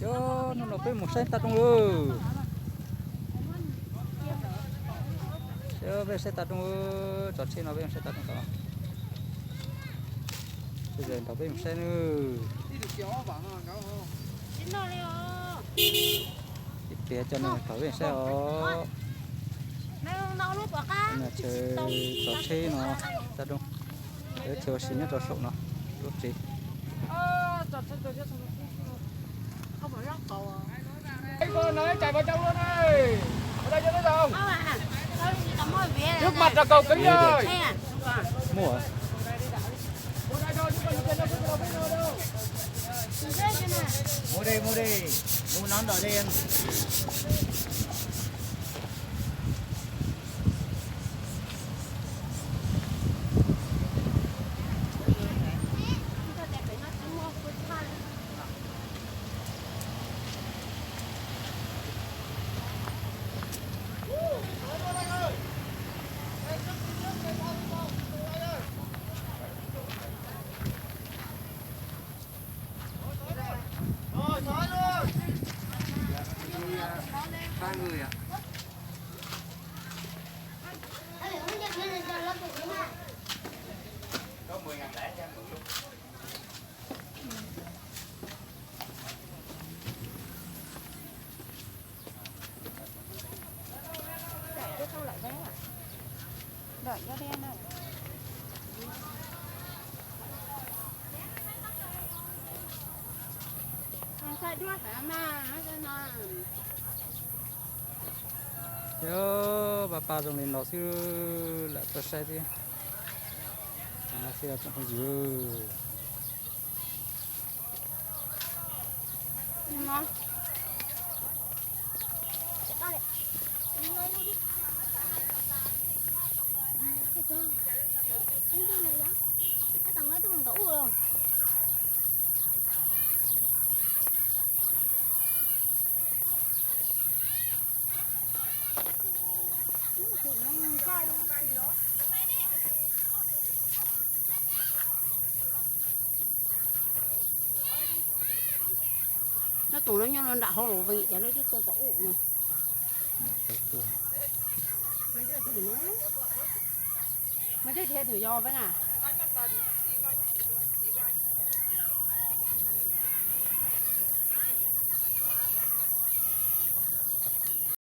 Hnub no peb mus saib tag rooj lawm. Peb saib tag rooj, tso tsheb no peb mus saib tag rooj tod. Ces nrog peb mus saib nawb. Ib pliag coj nej mus thaum peb saib os. Chaw tso tsheb no, tag rooj, chaw ua si nyob rau saum no, lub tsev. Muaj. Mus đi, mus đi, mus no ntawm đi. Yog pab pab zoo li no xwb lam tuaj saib thiab. Tsoom phooj ywg, Nyob toom no nyob rau nram hauv los vim cas lawv twb tua tom ub no. Mas twb thiaj tus yog peb na.